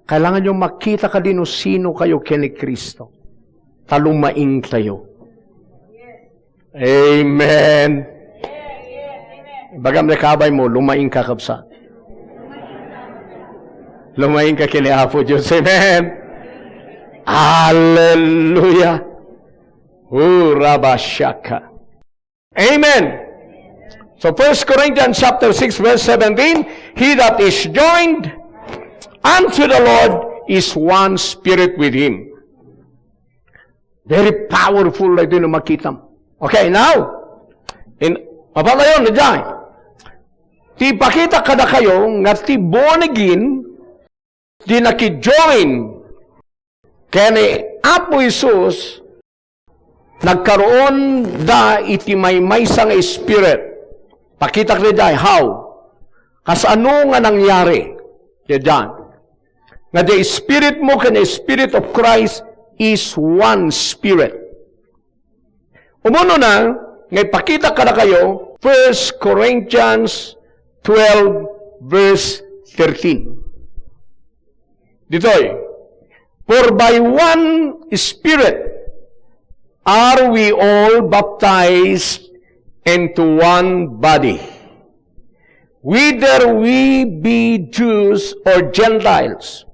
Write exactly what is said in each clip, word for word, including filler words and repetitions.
Kailanganyo makita kadi no sino kayo ken ni Cristo. Ta lumaing tayo. Amen. Ibagam ni kabay mo, lumaing ka, kabsat. Lumaing ka ken ni Apo Dios. Amen. Hallelujah. Urabashaka. Amen. So First Corinthians chapter six verse seventeen, "He that is joined unto the Lord is one spirit with him." Very powerful na ito yung makita. Okay, now, in, mapatayon na dyan. Ti ipakita kada kayo nga ti born again, ti nakijoin ken ni Apo Jesus, nagkaroon da iti maymaysa nga spirit. Pakitak daydiay, how? Kasano nga nangyari? Daydiay. Nga the spirit mo ken the spirit of Christ is one spirit. Umuna na, nga ipakita kadakayo, First Corinthians twelve, verse thirteen. Ditoy, "For by one Spirit are we all baptized into one body, whether we be Jews or Gentiles,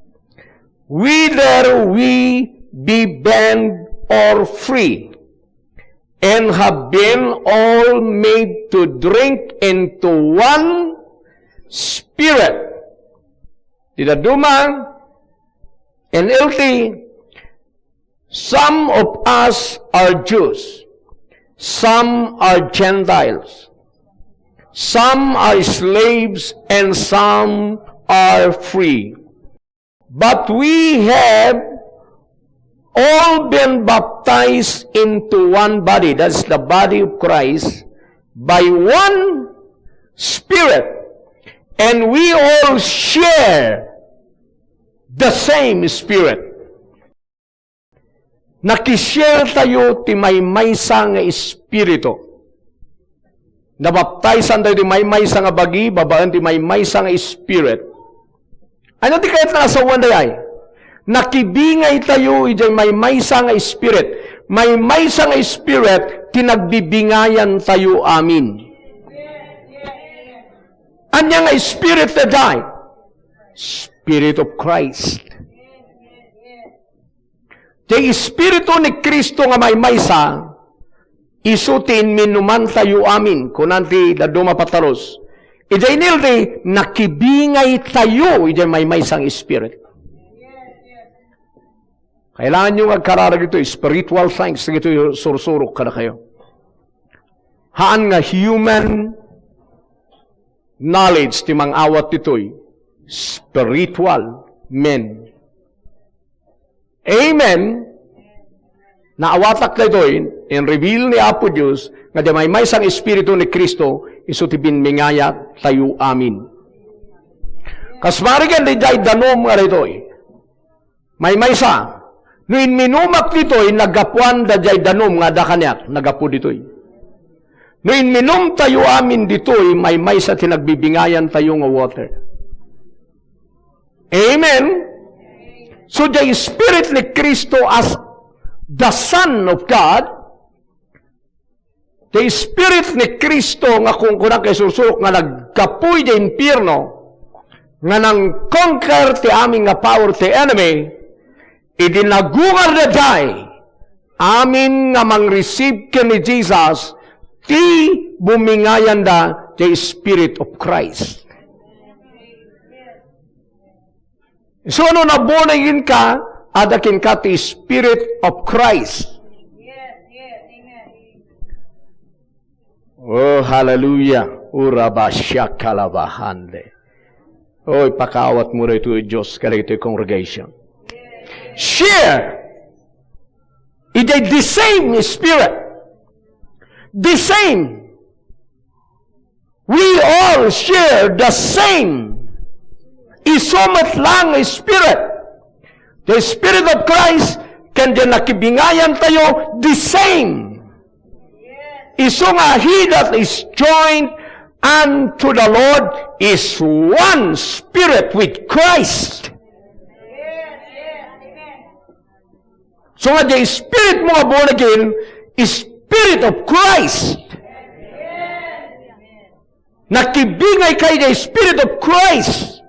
whether we be bond or free, and have been all made to drink into one Spirit." Dita duma, N L T, "Some of us are Jews, some are Gentiles, some are slaves, and some are free. But we have all been baptized into one body," that's the body of Christ, "by one Spirit, and we all share the same Spirit." Nakishare tayo ti maymaysa nga Espiritu. Nabaptaisan tayo ti maymaysa nga bagi, babaen ti maymaysa nga Spirit. Ania ti kayat nga asawen dayay? Nakibingay tayo idiay maymaysa nga Spirit. Maymaysa nga Spirit ti nagbibingayan tayo amin. Ania nga Spirit dayay? Spirit of Christ. Ti Espiritu ni Cristo nga maymaysa, isu ti inminumantayo amin, kunan ti dadduma a patalus. Idiay N L T, nakibingaytayo idiay maymaysa nga Espiritu. Kailanganyo nga agkararag itoy, spiritual things, dagitoy sursurok kadakayo. Haan nga human knowledge ti mangawat ditoy, spiritual men. Amen. Naawatak daytoy, in-reveal ni Apo Dios, nga diay maymaysa nga Espiritu ni Cristo, isu ti binbingayat tayo amin. Kas marigan, diay danum nga daytoy. Maymaysa, no inminumak ditoy, naggapuan daydiay danum nga adda kaniak, naggapu ditoy. No inminumtayo amin ditoy, maymaysa ti nagbibingayan tayo nga water. Amen? So, the Spirit ni Cristo as the Son of God, the Spirit ni Cristo nga kunkunang kay sursurok nga naggapu idiay impierno, nga nang-conquer ti amin nga power ti enemy, idi nagungar daydiay amin nga mang-receive ken ni Jesus, ti bumingayanda ti Spirit of Christ. So, no na-born again ka, adda kenka ti Spirit of Christ. Oh, hallelujah. Urabasya kalabahande. Oy, pakaawatmo daytoy, Dios, kadagitoy congregation. Share. It is the same Spirit. The same. We all share the same. Isu met lang Spirit. The Spirit of Christ ken diay nakibingayan tayo, the same. Isu nga, "He that is joined unto the Lord is one spirit with Christ." So nga, diay spirit mo nga born again, Spirit of Christ. Nakibingay ka iti Spirit of Christ.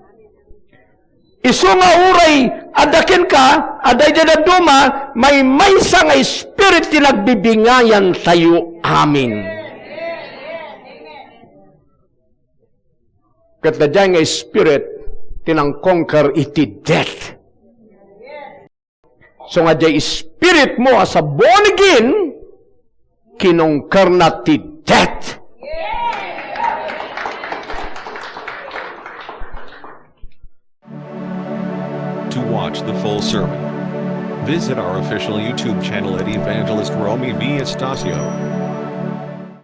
Isu nga uray adda kenka, adda iti dadduma, maymaysa nga spirit ti nagbibingayan tayo. Amen. Ket daydiay nga spirit ti nang-conquer iti death. So nga diay spirit mo as a born again, kinongkerna ti death. To watch the full sermon, visit our official YouTube channel at Evangelist Romy V Estacio.